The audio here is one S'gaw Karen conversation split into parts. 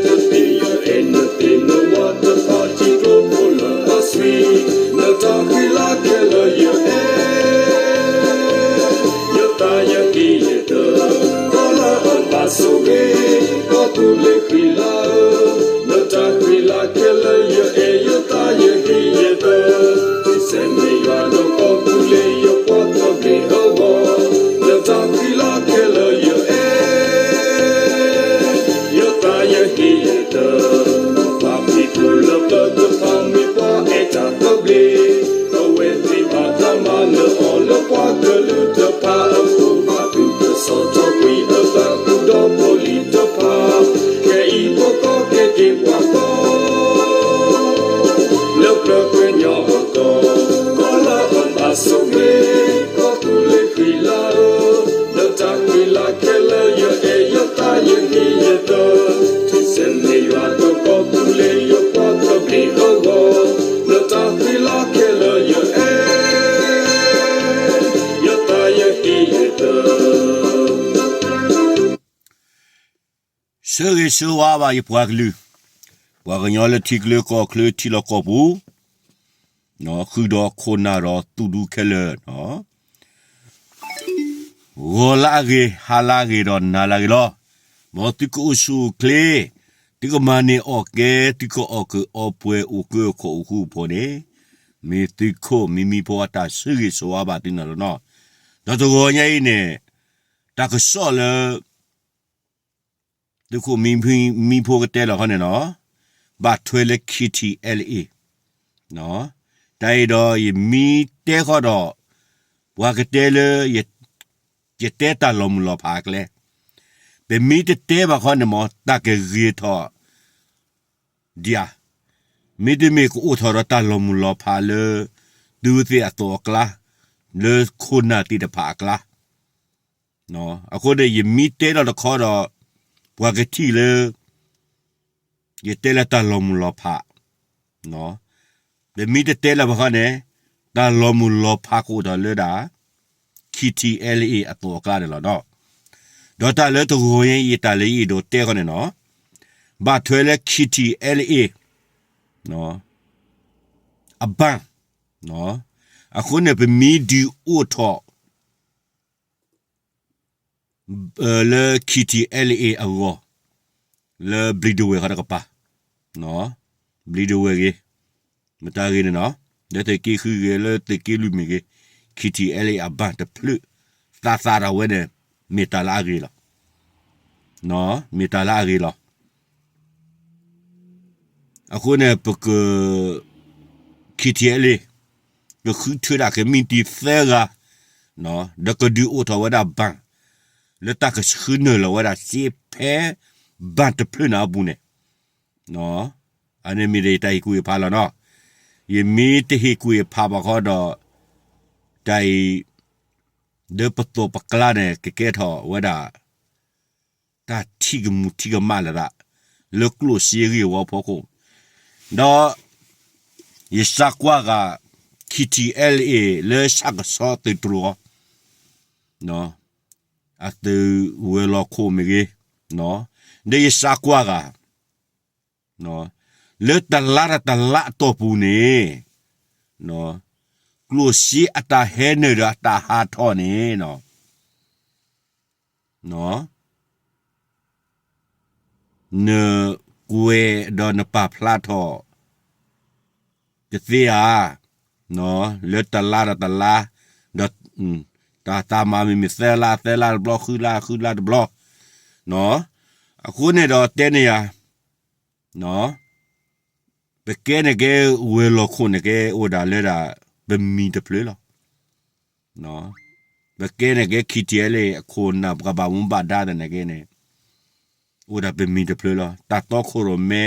တသ့ယအဲၣ်နသ့နဝၤတဖၣ်ထံကျိဖိလၢအသွံၣ်, နတၢ်ဃံလၤခဲလၢာ်ယအဲၣ်, ယသးယဟ့ၣ်ယသၢ, ကီလၢအဘၣ်ဆိၣ်ဂ့ၤ, ကီၢ်သူလ့ၤဃံလၤဧၢ, နတၢ်ဃံလၤခဲလၢာ်ယအဲၣ်, ယသးယဟ့ၣ်ယသၢ, ထံဆဲးမ့ၢ်ယွၤဒီးကီၢ်သူလ့ၤယပှၤသဘျ့အဂီၢ်, နတၢ်ဃံလၤခဲလၢာ်ယအဲၣ် ယသးယဟ့ၣ်ယသၢ, ပှၤဖံးခိၣ်လၢပျၢၤတဖၣ်မ့ၢ်ပှၤအဲၣ်တၢ်သဘျ့, အဝဲသ့ၣ်ဘၣ်တၢ်မၤလၢအီၤလၢပှၤကလုာ်တဖၣ်အဃိ, ဘၣ်သုးကစီၣ်ထီၣ်ကွံာ်အသးဃုာ်ဒီးဖိလံၤတဖၣ်, ခဲအံၤပကီၢ်ကဲက့ၤပှၤကီၢ် လၢပျၢၤကွဲးညီအသီ, ကီလၢအဘၣ်ဆိၣ်ဂ့ၤ, ကီၢ်သူလ့ၤဃံလၤဧၢ, နတၢ်ဃံလၤခဲလၢာ်ယအဲၣ်, ယသးယဟ့ၣ်ယသၢ, ထံဆဲးမ့ၢ်ယွၤဒီးကီၢ်သူလ့ၤယပှၤသဘျ့အဂီၢ်, နတၢ်ဃံလၤခဲလၢာ်ယအဲၣ်, ယသးယဟ့ၣ်ယသၢ ဆၢဂ့ၤဆၢဝါဘၣ်ယပှၤကလုာ်, ပှၤကညီလၢထံချၢကီၢ်ချၢထံလီၢ်ကီၢ်ပူၤ, ဃုာ်ဒီးခိၣ်နၢ်ဒီးသူၣ်ဒူခဲလၢာ်, ဂီၤလၢအဂ့ၤ, ဟါလၢအဂ့ၤဒီးနၤလၢအဂ့ၤလီၤ. မ်သုကအိၣ်ဆူၣ်အိၣ်ချ့, သုကမၤန့ၢ်အီၣ်ကဲ, သုကအီၣ်ကုးအီပှဲၤ အိၣ်ကၢအိၣ်ခီၣ်အိၣ်ဃူအိၣ်ဖိးန့ၣ်, မ့ၢ်သုးခိၣ်မံမံဖိအတၢ်ဆၢဂ့ၤဆၢဝါဘၣ်သုန့ၣ်လီၤနီၤ. ဒီးတဂီၤညါအံၤန့ၣ်, တၢ်ကစီၣ်လၢ သုးခိၣ်မံမံဖိကတဲလီၤခီန့ၣ်နီၤ, ဘၣ်ထွဲလၢ ခ့ထံအဲလ်အ့, တၢ်အံၤဒီးယမ့ၢ်တဲဃီဒီး, ပှၤကတဲလၢ ယတဲတၢ်လီၤမုၢ်လီၤဖးအကျဲ, ပမ့ၢ်တတဲဘၣ်ခီန့ၣ်မ့ၢ် တၢ်ကဂ့ၤထီၣ်ဒံးဧါ, မ့တမ့ၢ်ကအိၣ်ထီၣ်ဒီးတၢ်လီၤမုၢ်လီၤဖးလၢ သုဝဲသ့ၣ်အသိးအကျါ, လၢခိၣ်နၢ်သ့ၣ်တဖၣ်အကျါ အဃိန့ၣ် ယမ့ၢ်တဲလီၤတခီဒီး ပှၤကထံၣ်လၢ ယတဲလၢတၢ်လီၤမုၢ်လီၤဖး, ပမ့ၢ်တတဲလၢၤဘၣ်ခီန့ၣ်, တၢ်လီၤမုၢ်လီၤဖးကအိၣ်ထီၣ်လၢဒၣ် ခ့ထံအဲလ်အ့ အသိးအကျါန့ၣ်လီၤ. ဒီးတၢ်လၢတဂီၤညါအံၤ တၢ်လၢယအဲၣ်ဒိးတဲခီန့ၣ်နီၤ, ဘၣ်ထွဲလၢ ခ့ထံအဲလ်အ့ အဘၣ်, အဃိန့ၣ် ပမ့ၢ်ဒုးအိၣ်ထီၣ် လၢ ခ့ထံအဲလ်အ့ အဂီၢ်, လၢဘျံးဒဝဲၢ်ခီတကပၤ, ဘျံးဒဝဲၢ်ဂ့ၤ, မတၤဂ့ၤန့ၣ်နီၤ, လၢသုးက့ဃုဂ့ၤ, လၢသုးက့လွံၢ်မ့ၢ်ဂ့ၤ, ခ့ထံအဲလ်အ့ အဘၣ်တဖျၢၣ်, သးသးဒၣ်ဝဲန့ၣ် မ့ၢ်တၢ်လၢအဂ့ၤလီၤ. မ့ၢ်တၢ်လၢအဂ့ၤလီၤ. အဃိန့ၣ် ပက ခ့ထံအဲလ်အ့ ကဃုထၢဒၣ်ကမံးတံာ်သၢဂၤ, ဒီးကဒုးအိၣ်ထီၣ်ဝဲဒၣ်ဘၣ်, လၢတၢ်ကဆှၢနုာ်လီၤဝဲဒၣ်စ့ဖဲ ဘၣ်တဖျၢၣ်န့ၣ်အပူၤန့ၣ်, အန့ၣ်မ့ၢ်ဒီးယတၢ်ဟ့ၣ်ကူၣ်ဟ့ၣ်ဖးလီၤနီၤ. ယမ့ၢ်တဟ့ၣ်ကူၣ်ဟ့ၣ်ဖးဘၣ်ခီဒီး, တၢ်အံၤ လၢပသိးပကျါန့ၣ် ကကဲထီၣ်ဝဲဒၣ် တၢ်ထံၣ်ကမူၣ်ထံၣ်ကမၣ်လၢၤဒၣ်, လၢကျိၣ်စ့ဂ့ၢ်ဝီအဖီခိၣ်, ဒီး ယစးကွၢ်ဂၤ ခ့ထံအဲလ်အ့ လၢဆၣ်ကဆီသုးတြိၤအီၤ, အသုးဝဲၤလီၢ်ခိၣ်မ့ၢ်ဂ့ၤ, ဒီးယစးကွၢ်ဂၤ လၢတလါဒီးတလါအတီၢ်ပူၤန့ၣ်, ကျိၣ်စ့အတၢ်ဟဲနုာ်ဒီးအတၢ်ဟးထီၣ်န့ၣ်, နကွဲးဒီးနပာ်ဖျါထီၣ်တသ့ဧါ, လၢတလါဒီးတလါ, ဒီး တၢ်သးမၤမ့မ့ၢ်သၢလါ, သၢလါတဘျီ, ဃုလါ, ဃုလါတဘျီ, အဃိန့ၣ်ဒီးတဲန့ၢ်ယၤ ပကဲန့ၣ်ကဲ ဝဲၤလီၢ်ခိၣ်န့ၣ်ကဲ အိၣ်ဒၣ်လၢဒၣ် ပမံၤတဖျၢၣ်လီၤ. ပကဲန့ၣ်ကဲ ခ့ထံအဲလ်အ့ အခိၣ်နၢ် ပကဘၣ်မူဘၣ်ဒါသနာ်က့န့ၣ် အိၣ်ဒၣ်ပမံၤတဖျၢၣ်လီၤ. တၢ်တီခိၣ်ရိၣ်မဲ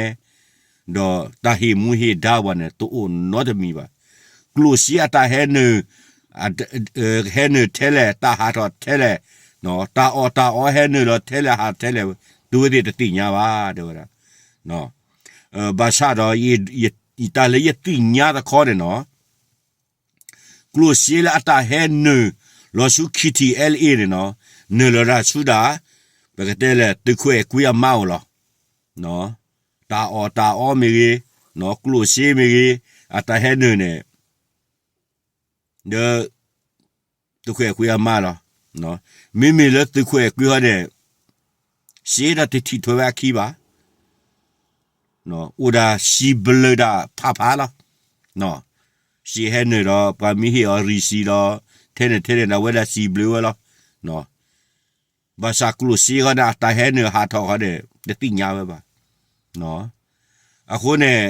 ဒီးတၢ်ဟ့ၣ်မူဟ့ၣ်ဒါပှၤန့ၣ် တအိၣ်နီတမံၤဘၣ်. ကျိၣ်စ့အတၢ်ဟဲနုာ် ဟဲနုာ်ထဲလဲၣ်, တၢ်ဟးထီၣ်ထဲလဲၣ်, တၢ်အီၣ်တၢ်အီဟဲနုာ်လီၤထဲလဲၣ်ဟးထဲလဲၣ်, သုဝဲသ့ၣ်တသ့ၣ်ညါဘၣ် တဲဝဲဒၣ်. ဘၣ်ဆၣ်ဒီး တၢ်လၢယသ့ၣ်ညါတခီန့ၣ်နီၤ, ကျိၣ်စ့လၢအတၢ်ဟဲနုာ်လီၤဆူ ခ့ထံအဲလ်အ့ န့ၣ်နီၤ, နုာ်လီၤဒၣ်ဆူဒၣ် ပကတဲလဲၣ် သုးခိၣ်အဲၣ်ကွံအမါအိၣ်လီၤ. တၢ်အီၣ်တၢ်အီမ့ၢ်ဂ့ၤ, ကျိၣ်စ့မ့ၢ်ဂ့ၤ, အတၢ်ဟဲနုာ်န့ၣ် ဒီး သုးခွဲးကွံအမါလီၤ. မ့မ့ၢ်လၢသုးခွဲးကွံဟီန့ၣ် စ့ဒီးတထံၣ်ထွဲဝဲအခံဘၣ်. အိၣ်ဒၣ်စံးဘျုးဒၣ်ဖးဖးလီၤ. စ့ဟဲနုာ်ဒီး ပှၤမ့ၢ်ဟ့ၣ်အီၤရံၣ်စံးဒီး ထဲန့ၣ်ထဲန့ၣ်ဒီး အဝဲဒၣ်စံးဘျုးဝဲလီၤ. ဘၣ်ဆၣ်ကျိၣ်စ့ဃီန့ၣ် အတၢ်ဟဲနုာ်ဟးထီၣ်ဃီန့ၣ် တသ့ၣ်ညါဝဲဘၣ်. အဃိန့ၣ်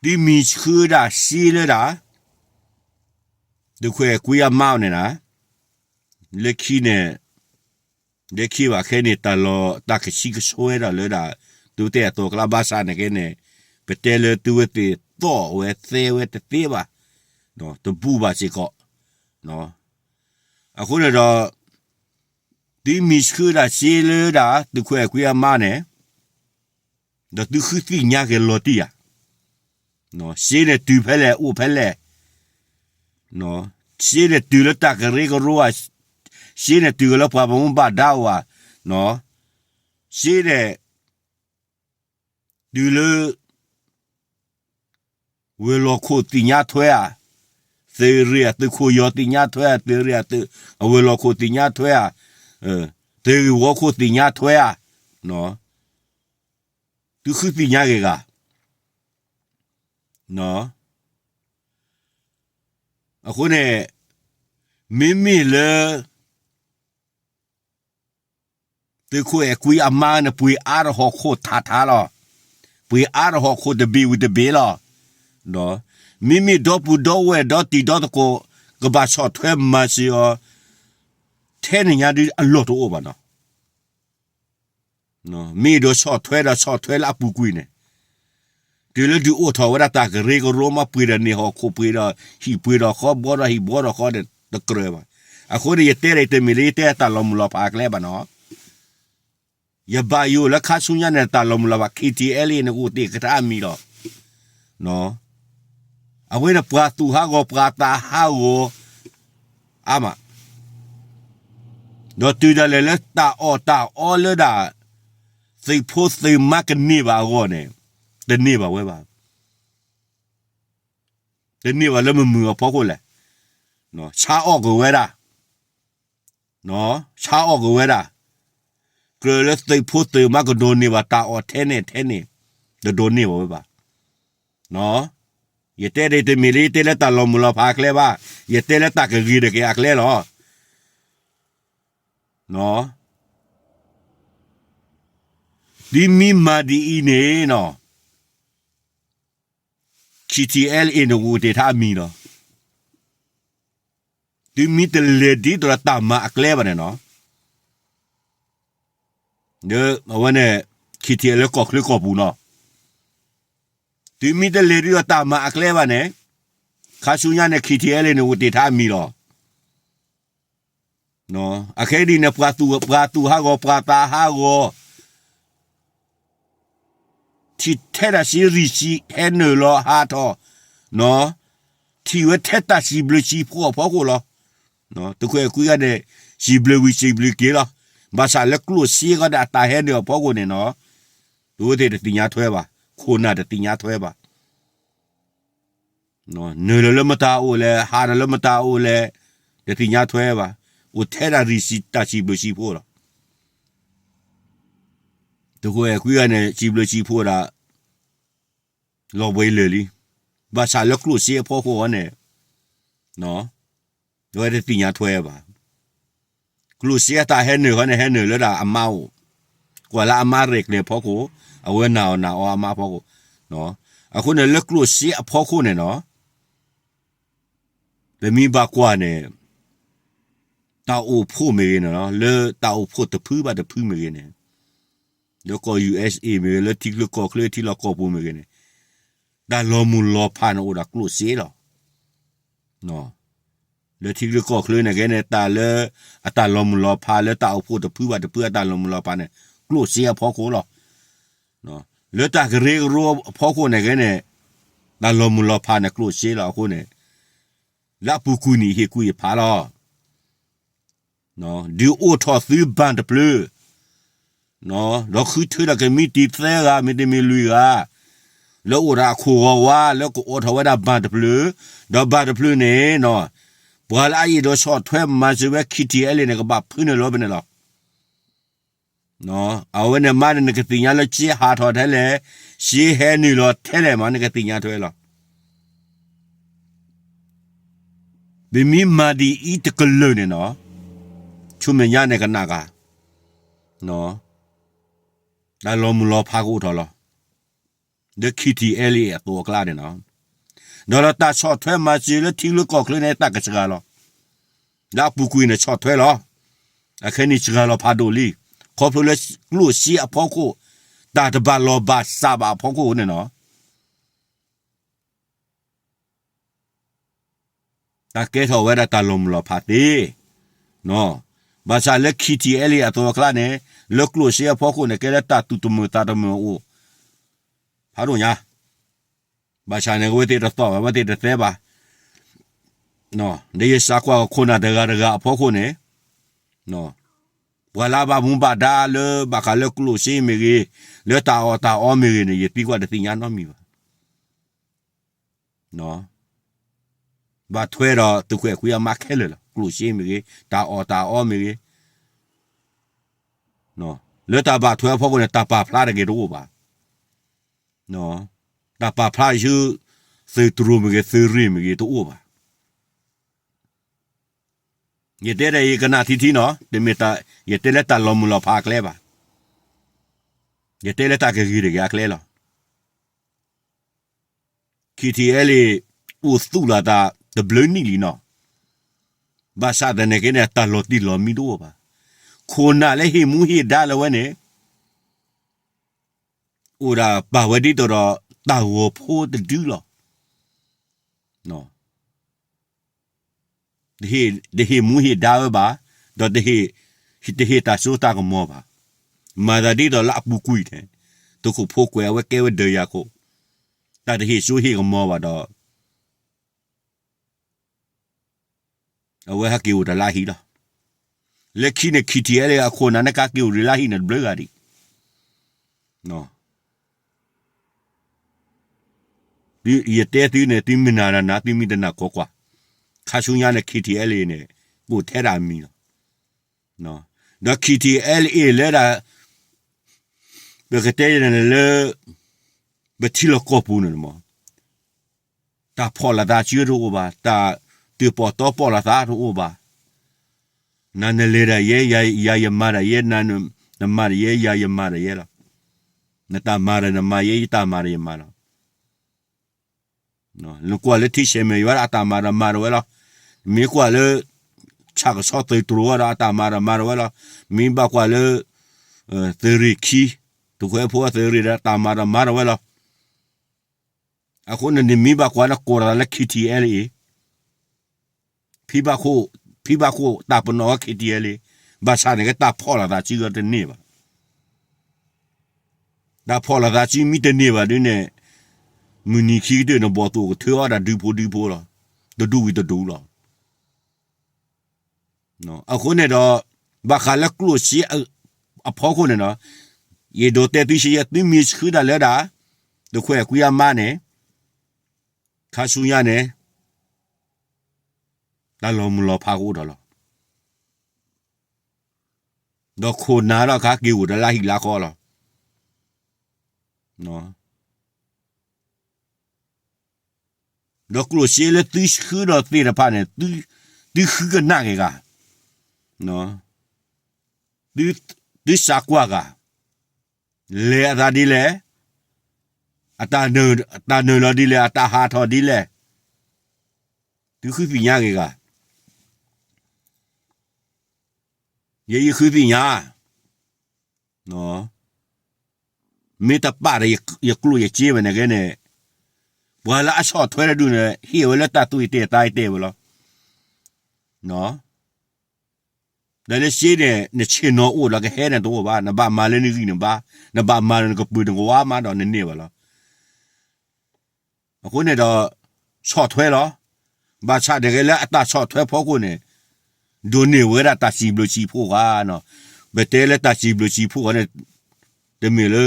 သုမ့ၢ်ဆှၢဒၣ်စ့လၢဒၣ် သုးခွဲးကွံအမါန့ၣ်နၤ, လၢခံန့ၣ် လၢခံဘၣ်ခဲန့ၣ် တၢ်လီၢ်တၢ်ကဆံကဆွဲဒၣ်လၢဒၣ် သုဝဲသ့ၣ်အသီၣ်ကျါဘၣ်ဆၣ်န့ၣ်ကဲန့ၣ် ပတဲလၢသုဝဲသ့ၣ်သီၣ်ဝဲသဲဝဲတသ့ဘၣ်, တဘူၣ်ဘၣ်စ့ၢ်ကီး. အဃိန့ၣ်ဒီး သုမ့ၢ်ဆှၢဒၣ်စ့လၢဒၣ် သုးခွဲးကွံအမါန့ၣ် ဒီးသုဃုသ့ၣ်ညါက့ၤလီၤတံၢ်ဧါ. စ့န့ၣ်တုၤဖဲလဲၣ်အိၣ်ဖဲလဲၣ်, စ့န့ၣ်တုၤလၢတၢ်ကရၢကရိဧါ, စ့န့ၣ်တုၤက့ၤလၢပှၤဘၣ်မူဘၣ်ဒါဧါ, စ့န့ၣ် တုၤလၢ ဝဲၤလီၢ်ခိၣ်သ့ၣ်ညါထွဲဧါ, သုးရ့ၣ်အသုးခိၣ်ယီၤသ့ၣ်ညါထွဲဧါ, သုးရ့ၣ်အသုး အဝဲၤလီၢ်ခိၣ်သ့ၣ်ညါထွဲဧါ, သုးဂ့ၢ်ဝီခိၣ်သ့ၣ်ညါထွဲဧါ, သုဃုသ့ၣ်ညါက့ၤဂၤ. အဃိန့ၣ် မ့မ့ၢ်လၢ သုးခိၣ်အဲၣ်ကွံအမါန့ၣ် ပှ့ၤအါထီၣ်ဟီၣ်ခိၣ်ထးထးလီၤ. ပှ့ၤအါထီၣ်ဟီၣ်ခိၣ်တဘ့ၣ်ဝံၤတဘ့ၣ်လီၤ. မ့မ့ၢ်ဒီပုၢ်ဒီဝဲၢ်ဒီတံၤဒီသကိး ကဘၣ်ဆီၣ်ထွဲမၤစၢၤအီၤ ထဲန့ၣ်ညါဒ်အလီၢ်တအိၣ်ဘၣ်နီၤ. မ့ၢ်ဒီးဆီၣ်ထွဲဒီးဆီၣ်ထွဲလၢအပူၤကွံာ်န့ၣ် တုၤလၢဒုးအိၣ်ထီၣ်ဝဲဒၣ်တၢ်ကရၢကရိမး ပှ့ၤဒီးန့ၢ်ဟီၣ်ခိၣ် ပှ့ၤဒီးဟံၣ်ပှ့ၤဒီးဃီ ဘှီဒီးဟံၣ်ဘှီဒီးဃီန့ၣ် တကြၢးဘၣ်. အဃိန့ၣ် ယတဲဒၣ်တမ့ၢ်လၢယတဲတၢ်လီၤမုၢ်လီၤဖးအကျဲဘၣ်နီၤ. ယဘၣ်ယိၣ်လၢခါဆူညါန့ၣ် တၢ်လီၤမုၢ်လီၤဖး ခံထံအဲလ့ၣ်န့ၣ် ကအိၣ်တ့ၢ်ကထါအမံၤလီၤ. အဝဲန့ၣ်ပှၤသူၣ်ဟးဂီၤ ပှၤသးဟးဂီၤ အါမး, ဒီးတုၤဒၣ်လဲာ်လၢတၢ်အီၣ်တၢ်အီလၢဒၣ် သုးဖိသုးမါကန့ၢ်ဘၣ်အဂီၢ်န့ၣ် တန့ၢ်ဘၣ်ဝဲဘၣ်. တန့ၢ်ဘၣ်လၢမုာ်မုာ်အဖီခိၣ်လဲၣ်. ဆါအီၣ်က့ၤဝဲဒၣ်, ဆါအီၣ်က့ၤဝဲဒၣ်, ကြၢးလၢသုးဖိသုးမါကဒိးန့ၢ်ဘၣ်တၢ်အီၣ်ထဲန့ၣ်ထဲန့ၣ်, တဒိးန့ၢ်ဘၣ်ဝဲဘၣ်. ယတဲဒၣ်တမ့ၢ်လၢယတဲလၢတၢ်လီၤမုၢ်လီၤဖးအကျဲဘၣ်, ယတဲလၢတၢ်ကဂ့ၤတက့ၢ်အကျဲလီၤ. သုမ့ၢ်မၤဒ်အံၤန့ၣ်နီၤ, ခံထံအဲလ့ၣ်န့ၣ် ကအိၣ်တ့ၢ်ထါအမံၤလီၤ. သုမ့ၢ်တလဲၤဒ်သိးဒီးတၢ်မၤအကျဲဘၣ်န့ၣ်နီၤ, ဒီးအဝဲန့ၣ် ခံထံအဲလ့ၣ်လၢကီၢ်ချၢကီၢ်ပူၤနီၤ, သုမ့ၢ်တလဲၤဒ်သိးတၢ်မၤအကျဲဘၣ်န့ၣ်, ခါဆူညါန့ၣ် ခံထံအဲလ့ၣ်န့ၣ် ကအိၣ်တ့ၢ်ထါအမံၤလီၤ. အခဲအံၤဒ်န့ၣ် ပှၤသူၣ်ဟးဂီၤ ပှၤသးဟးဂီၤ ထံၣ်ထဲတၢ်စံးရံၣ်စံးဟဲနုာ်လီၤဟးထီၣ်, ထံၣ်ဝဲထဲတၢ်စံးဘျုးစံးဖှိၣ်အဖီခိၣ်လီၤ. သုးခွဲးကွံဂၤန့ၣ် စံးဘျုးဝံၤစံးဘျုးက့ၤလီၤ. ဘၣ်ဆၣ်လၢကျိၣ်စ့ဂီၢ်န့ၣ် အတၢ်ဟဲနုာ်အဖီခိၣ်န့ၣ်နီၤ, သုဝဲသ့ၣ်တသ့ၣ်ညါထွဲဘၣ်, ခိၣ်နၢ်တသ့ၣ်ညါထွဲဘၣ်. နုာ်လီၤလၢမတၤအိၣ်လဲၣ်, ဟးဒီးလၢမတၤအိၣ်လဲၣ်, တသ့ၣ်ညါထွဲဘၣ်. အိၣ်ထဲဒၣ်ရံၣ်စံးတၢ်စံးဘျုးစံးဖှိၣ်လီၤ. သုးခွဲးကွံဂၤန့ၣ် စံးဘျုးစံးဖှိၣ်ဒၣ် လီၤဘှံးလၢာ်လံ. ဘၣ်ဆၣ်လၢကျိၣ်စ့အဖီခိၣ်အံၤန့ၣ် အဝဲတသ့ၣ်ညါထွဲဘၣ်. ကျိၣ်စ့အတၢ်ဟဲနုာ်ဃီန့ၣ် ဟဲနုာ်လၢဒၣ်အမါအိၣ်, ကွၢ်လၢအမါရဲၣ်ကျဲၤဖီခိၣ်, အဝဲနာ်အီၣ်နာ်အီအမါဖီခိၣ်. အဃိန့ၣ် လၢကျိၣ်စ့အဖီခိၣ်န့ၣ်နီၤ, ပမ့ၢ်ဘၣ်ကွၢ်န့ၣ် တၢ်အိၣ်ဖှိၣ်မ့ၢ်ဂ့ၤန့ၣ်နီၤ, လၢတၢ်အိၣ်ဖှိၣ်တဖုဘၣ်တဖုမ့ၢ်ဂ့ၤန့ၣ်, လၢကီၢ် ယူၢ်အ့ၣ်စ့ၣ် မ့ၢ်ဂ့ၤ, လၢထံချၢကီၢ်ချၢ ထံလီၢ်ကီၢ်ပူၤမ့ၢ်ဂ့ၤန့ၣ်, တၢ်လီၤမုၢ်လီၤဖးန့ၣ်အိၣ်ဒီးကျိၣ်စ့လီၤ. လၢထံချၢကီၢ်ချၢန့ၣ်ဂ့ၤန့ၣ် တၢ်လၢအတၢ်လီၤမုၢ်လီၤဖး လၢတၢ်အိၣ်ဖှိၣ်တဖုဘၣ်တဖုအတၢ်လီၤမုၢ်လီၤဖးန့ၣ် ကျိၣ်စ့အဖီခိၣ်လီၤ. လၢတၢ်ကရၢကရိအဖီခိၣ်န့ၣ်ဂ့ၤန့ၣ် တၢ်လီၤမုၢ်လီၤဖးန့ၣ်ကျိၣ်စ့လီၤ. အဃိန့ၣ် လၢအပူၤကွံာ်န့ၣ် ယဟ့ၣ်ကူၣ်ယဖးလီၤ. ဒုးအိၣ်ထီၣ်သုဘၣ်တဖျၢၣ်, ဒီးဃုထၢဒီးကမံးတံာ်သၢဂၤ မ့တမ့ၢ်လွံၢ်ဂၤ လၢအိၣ်ဒီးအခိၣ်ဂီၤဝါ လၢကအိးထီၣ်ဝဲဒၣ်ဘၣ်တဖျၢၣ်, ဒီးဘၣ်တဖျၢၣ်န့ၣ် ပှၤလၢအအဲၣ်ဒိးဆီၣ်ထွဲမၤစၢၤဝဲ ခံထံၣ်အဲလ့ၣ်န့ၣ် ကဘၣ်ဖုးနုာ်လီၤဖဲန့ၣ်လီၤ. အဝဲန့ၣ်မးန့ၣ် နကသ့ၣ်ညါလၢစ့ဟးထီၣ်ထဲလဲၣ်, စ့ဟဲနုာ်လီၤထဲလဲၣ်မး နကသ့ၣ်ညါထွဲလီၤ. ပမ့ၢ်မၤဒ်အံၤတကလုာ်န့ၣ်နီၤ, ဆူမဲာ်ညါန့ၣ်ကနၣ်ဂ့ၤ, တၢ်လီၤမုၢ်လီၤဖးကအိၣ်ထီၣ်လီၤ. လၢ ခံထံၣ်အဲလ့ၣ် အသိးအကျါန့ၣ်နီၤ, ဒီးဒီးတၢ်ဆီၣ်ထွဲမၤစၢၤလၢထံချၢကီၢ်ချၢန့ၣ် တၢ်ကစှၤလီၤ. လၢအပူၤကွံာ်န့ၣ်ဆီၣ်ထွဲလီၤ. အခဲအံၤစှၤလီၤဖးဒိၣ်လံ. ခီဖျိလၢကျိၣ်စ့အဖီခိၣ်, တၢ်တဘၣ်လီၢ်ဘၣ်စးဘၣ်အဖီခိၣ်န့ၣ်နီၤ, တၢ်ကဲထီၣ်ဝဲဒၣ်တၢ်လီၤမုၢ်လီၤဖးသ့. ဘၣ်ဆၣ်လၢ ခံထံၣ်အဲလ့ၣ် အသိးအကျါန့ၣ်, လၢကျိၣ်စ့အဖီခိၣ်န့ၣ် ကဲလၢတၢ်သူၣ်တမုာ်သးတမုာ်အအိၣ် ဖးဒိၣ်ညါ. ဘၣ်ဆၣ်န့ၣ် အဝဲသ့ၣ်တသီၣ်ဘၣ်, အဝဲသ့ၣ်တသဲဘၣ်. ဒီးယစးကွၢ်ခိၣ်နၢ်တဂၤတဂၤအဖီခိၣ်န့ၣ်, ပှၤလၢအဘၣ်မူဘၣ်ဒါလၢဘၣ်ဃးလၢကျိၣ်စ့မ့ၢ်ဂ့ၤ, လၢတၢ်အီၣ်တၢ်အီမ့ၢ်ဂ့ၤန့ၣ် ယသံကွၢ်တသ့ၣ်ညါနီတမံၤဘၣ်. ဘၣ်ထွဲဒီးသုးခွဲးခွံအမါခဲလၢာ်လီၤ. ကျိၣ်စ့မ့ၢ်ဂ့ၤ, တၢ်အီၣ်တၢ်အီမ့ၢ်ဂ့ၤ, လၢတၢ်ဘၣ်ထွဲအဖီခိၣ်န့ၣ် တၢ်ပာ်ဖျါတဂ့ၤတအိၣ်ဘၣ်. တၢ်ပာ်ဖျါဆူ သုးတြိၤမ့ၢ်ဂ့ၤ, သုးရ့ၣ်မ့ၢ်ဂ့ၤ တအိၣ်ဘၣ်. ယတဲဒီးယကနၣ်ထံထံနီၤ, တမ့ၢ်ယတဲလၢတၢ်လီၤမုၢ်လီၤဖးအကျဲဘၣ်. ယတဲလၢတၢ်ကဂ့ၤတဂ့ၤအကျဲလီၤ. ခံထံၣ်အဲလ့ၣ် အိၣ်သူၣ်လီၤသးတဘျုးနံၣ်လံနီၤ. ဘၣ်ဆၣ်သနာ်က့န့ၣ် တၢ်လီၤတံၢ်လီၤမံတအိၣ်ဘၣ်. ခိၣ်နၢ်လၢဟ့ၣ်မူဟ့ၣ်ဒါလၢၤဝဲန့ၣ် အိၣ်ဒၣ်ပာ်ဝဲဒ်သိးဒီးတၢ်ဂီၤဖိတဒုလီၤ. တဟ့ၣ်မူဟ့ၣ်ဒါဝဲဘၣ်, ဒီးတဟ့ၣ်တၢ်စိတၢ်ကမီၤဘၣ်. မၤသးဒ်သိးလၢအပူၤကွံာ်န့ၣ်, သုးခိၣ်ဖိကွဲးအဝဲကဲဝဲဒၢးယၤခိၣ်, တၢ်တဟ့ၣ်စိဟ့ၣ်ကမီၤဘၣ်ဒီး အဝဲဟဲက့ၤအိၣ်တၢ်လၢဟံၣ်လီၤ. လၢခံန့ၣ် ခံထံၣ်အဲလ့ၣ် အခိၣ်နၢ်န့ၣ် ကက့ၤအိၣ်တၢ်လၢဟံၣ်န့ၣ်တဘျုးဂၤဒံး. ယတဲသုန့ၣ် သုမ့ၢ်နာ်ဒီးနာ်, သုမ့ၢ်တနာ်ကွၢ်ကွၢ်. ခါဆူညါန့ၣ် ခံထံၣ်အဲလ့ၣ်န့ၣ် ကအိၣ်ထဲဒၣ်အမံၤလီၤ. ဒီး ခံထံၣ်အဲလ့ၣ် လၢဒၣ် ပကတဲန့ၣ်လၢ ပထံလီၢ်ကီၢ်ပူၤန့ၣ်မး တၢ်ဖီၣ်လိာ်သးစုတအိၣ်ဘၣ်, တၢ်တၢၣ်ပီၣ်တီပီၣ်လိာ်သးတအိၣ်ဘၣ်. နၤနလဲၤဒၣ်ယဲ, ယၤယမၤဒၣ်ယဲ, နမၤဒၣ်ယဲ, ယၤယမၤဒၣ်ယဲလီၤ. နတၢ်မၤဒီးနမၤယဲ, ယတၢ်မၤဒီးယမၤလီၤ. နကွၢ်လၢထံဆဲးမဲာ်ယွၤဒီး အတၢ်မၤဒီးမၤဒၣ်ဝဲလီၤ. မ့ၢ်ကွၢ်လၢ ဆၣ်ကဆီသုးတြိၤဒီး အတၢ်မၤဒီးမၤဒၣ်ဝဲလီၤ. မ့ၢ်ဘၣ်ကွၢ်လၢ သုးရ့ၣ်ခံ, သုးခွဲးဖိသုးရ့ၣ်ဒီး အတၢ်မၤဒီးမၤဒၣ်ဝဲလီၤ. အဃိန့ၣ် နမ့ၢ်ဘၣ်ကွၢ်န့ၣ် ကိးတၢ်လၢ ခံထံၣ်အဲလ့ၣ် ဖံဘၣ်ခိၣ်, ဖံဘၣ်ခိၣ်တၢ်ပနီၣ်ဝဲ ခံထံၣ်အဲလ့ၣ်, ဘၣ်ဆၣ်န့ၣ်က့ တၢ်ဖီၣ်လိာ်သးစုကတန့ၢ်ဘၣ်. တၢ်ဖီၣ်လိာ်သးစုမ့ၢ်တန့ၢ်ဘၣ်ဒ်န့ၣ်, မုၢ်နံၤခံကတၢၢ်န့ၣ် ဘီၣ်သိၣ်ကထၢအီၣ်ဒၣ်ဒုဖိဒုဖိလီၤ. တဒူဝံၤတဒူလီၤ. အဃိန့ၣ်ဒီး ဘၣ်ဃးလၢကျိၣ်စ့အဖီခိၣ်န့ၣ်ဒီး, ယအဲၣ်ဒိးတဲသုဆံယဲ, သုမ့ၢ်ဆှၢတၢ်လၢဒၣ် သုးခွဲးကွံအမါန့ၣ်, ခါဆူညါန့ၣ် တၢ်လီၤမုၢ်လီၤဖးကအိၣ်ဒီးလီၤ. ဒီးခိၣ်နၢ်ဒီးကဟဲက့ၤအိၣ်တၢ်လၢဟံၣ်လၢဃီလီၤ. ဒီးကျိၣ်စ့လၢသုဆှၢဒီးသ့ၣ်တဖၣ်န့ၣ်, သုဃုကနၣ်က့ၤဂၤ, သုစးကွၢ်ဂၤ, လဲၤအသးဒ်လဲၣ်, အတၢ်နုာ်လီၤဒ်လဲၣ်, အတၢ်ဟးထီၣ်ဒ်လဲၣ်, သုဃုသ့ၣ်ညါက့ၤဂၤ, ယဲယဃုသ့ၣ်ညါ မ့ၢ်တပာ်ဒီးယကျိၣ်ယစ့ဝဲန့ၣ်က့န့ၣ်, ပှၤလၢအဆီၣ်ထွဲတဒူၣ်န့ၣ် ဟ့ၣ်ဝဲလၢတၢ်သူၣ်အတဲာ်သးအတဲာ်ဝဲလီၤ. ဒီးလၢစ့န့ၣ် နဆ့ၣ်နီၤအိၣ်ဒီးကဟဲန့ၣ်တအိၣ်ဘၣ်, နဘၣ်မၤလၢနဂံၢ်နဘါ, နဘၣ်မၤဒီးနကပၢၤနကဝါမးဒီးနန့ၢ်ဘၣ်လီၤ. အဃိန့ၣ်ဒီး ဆီၣ်ထွဲလီၤ. ဘၣ်ဆၣ်တဂ့ၤလၢအတၢ်ဆီၣ်ထွဲဖီခိၣ်န့ၣ် ဒိးန့ၢ်ဝဲဒၣ်တၢ်စံးဘျုးစံးဖှိၣ်ဂၤနီၤ. ပတဲလၢတၢ်စံးဘျုးစံးဖှိၣ်အီၤန့ၣ် တမ့ၢ်လၢ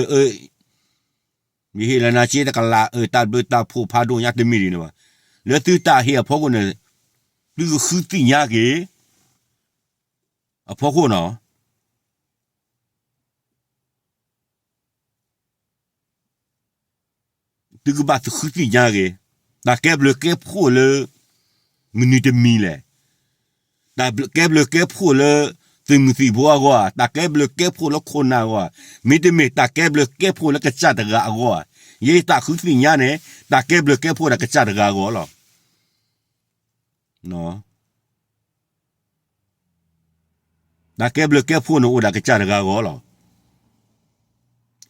ယဟ့ၣ်လီၤနၤစ့တကလး အတၢ်ဘျုးတၢ်ဖှိၣ်ဖးဒိၣ်ညါတမ့ၢ်ဒ်န့ၣ်ဘၣ်. လၢသုတၢ်ဟ့ၣ်အဖီခိၣ်န့ၣ် သုကဃုသ့ၣ်ညါက့ၤ အဖီခိၣ်နီၤ သုကဘၣ်ဃုသ့ၣ်ညါက့ၤ တၢ်ကဲဘျုးကဲဖှိၣ်လၢ မနုၤတမံၤလဲၣ်. တၢ်ကဲဘျုးကဲဖှိၣ်လၢ သုးမုၢ်သံၣ်ဘိအဂီၢ်ဧါ, တၢ်ကဲဘျုးကဲဖှိၣ်လၢခိၣ်နၢ်အဂီၢ်ဧါ, မ့တမ့ၢ်တၢ်ကဲဘျုးကဲဖှိၣ်လၢကစၢ်တဂၤအဂီၢ်ဧါ. ယတၢ်ဃုသ့ၣ်ညါန့ၣ် တၢ်ကဲဘျုးကဲဖှိၣ်ဒီးကစၢ်တဂၤအဂီၢ်လီၤ. တၢ်ကဲဘျုးကဲဖှိၣ်န့ၣ်အိၣ်ဒၣ်ကစၢ်တဂၤအဂီၢ်လီၤ.